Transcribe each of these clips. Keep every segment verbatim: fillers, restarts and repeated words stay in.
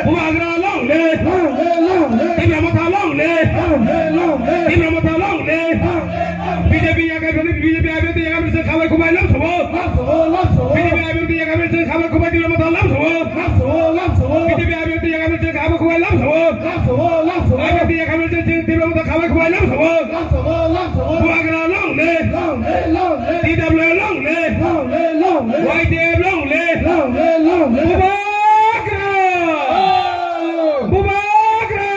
Bubagra long live! Long live, long live! Tipra Motha long live! Long live, long live! Tipra Motha long live! Long live, long live! B J P yakai bini, B J P I P F T yakai bini, khabai khubai lam sabo! Lam sabo, lam sabo! B J P I P F T yakai bini, khabai khubai Tipra Motha lam sabo! Lam sabo, lam sabo! B J P I P F T yakai bini, khabai khubai lam sabo! Lam sabo, lam sabo! I P F T yakai bini, Tipra Motha khabai khubai lam sabo! Lam sabo, lam sabo! Bubagra long live! Long live, long live! T W A long live! Long live, long live! Y T F long live! Long live, long live! Bubagra! Bubagra!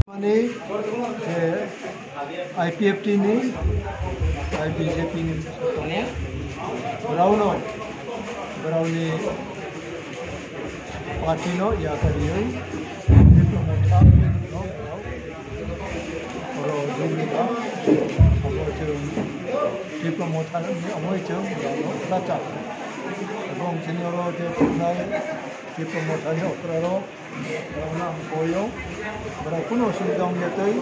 Mani, eh, I P F T ni, I B J P ni tongo. Borokno, borokni party no yakarwi, oro jumni ba, abo chwng Tipra Motha ni amo chwng borokno lachak. Ebong chini oro je tongnai Tipra Motha ni okra rok, borokno ang koi o, borok kunu osubida wngya tei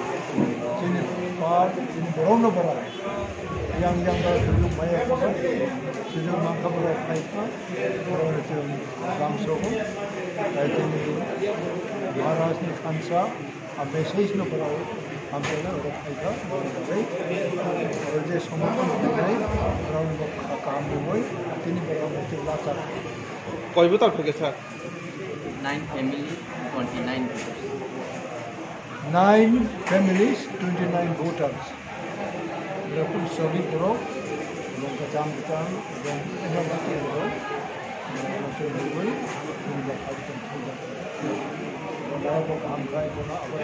chini par, chini borokno borok yang yang ba sujuk maya kha, sujuk mankha borok phai kha, borok chwng ram sogo, tai chini Maharaj ni thansa, a message no borok hamjaina borok phai kha, borok bai, borok je somorthon khlainai, borok bo kaham rwui, tini borok bo chwng lachak. Koi bwtal phai kha sir? Nine family, twenty-nine voters. Nine families, twenty-nine voters. Borok kunu solid borok, borok kwcham kwcham, borok energetic borok, borok kunu borok kaham khlai, borok abo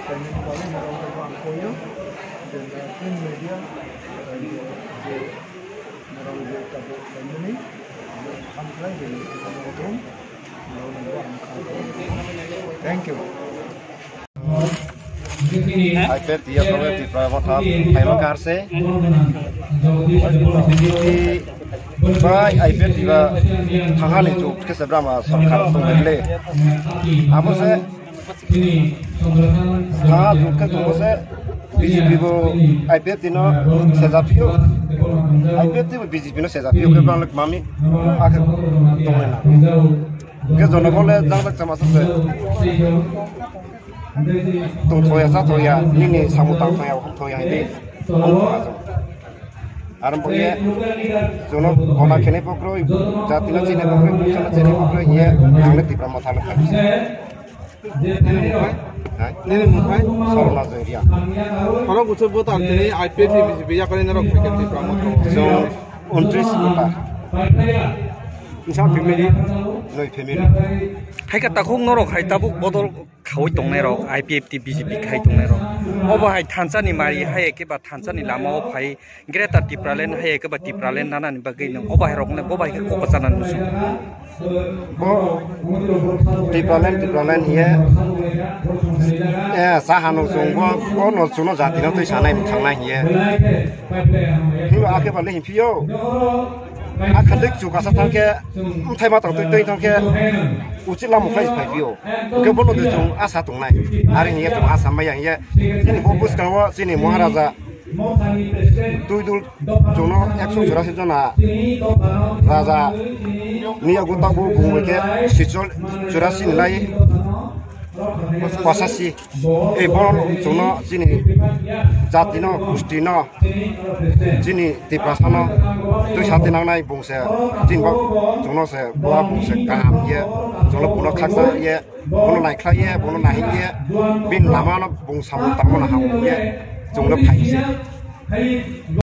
training khlai, borok ang koyo, je print media, je borok je tabuk khlaimani, borok kaham khlai, borok Thank you. Hai pe tiya probe Tipra Motha phaima karse. Bai hai pe tiba thangani juk kese brama sarkar tongmani le. Amo se Tha jukhe tongose B J P bo I P F T no sejapio. I P F T bo B J P no sejapio khe bang mami akhe tongnai na. Khe jono bole jang jak chama se. Tong thoya sa thoya nini samu tang thoya hum thoya hindi. Aram pokye jono bona khene pokroi jati na chine pokroi, busa na chine pokroi hiye ang le Tipra Motha no khabi. Nini mung phai? Hai? Nini mung phai? Sarona Joiria. Oro buchuk voter tini I P F T B J P yakari norok phai khe Tipra Motha. Chwng untris voter. Nisa family? Noi family. Hai khe takhuk norok hai tabuk bodol khaui tongnai rok, I P F T B J P khai tongnai rok. Obo hai thansa ni mari hai eke ba thansa ni lama o phai Greater Tipraland hai eke ba Tipraland nana ni bagwi nang obo hai rok le bo bai khe kok chana nusu. Bo Tipraland, Tipraland hiye, eh, sa hano chwng bo, bo no chwngno jati no twi sanai mwthang nai hiye. Hiba akhe ba le himphio. Akha dik chu kasa thang khe, mthai ma tang twi twi thang khe, uchi lamo khai phai phio. Hwnkhe bono de chwng asa tongnai. Ari hiye chwng asa maya hiye. Chini bo bwskango chini Maharaja Tuidul chwngno ekso churasi jona Raja ni yago tabuk bumui khe sichol churasi ni lai pachasi. Ei borok chwngno chini jatino, gustino, chini Tiprasano twi sati nangnai bung se, chini bo chwngno se, bo bung se kaham ye, chwngno bono khaksa ye, bono naikhlai ye, bono nahik ye, bini lama no bung samung tangmano hamung ye, chwngno phai se.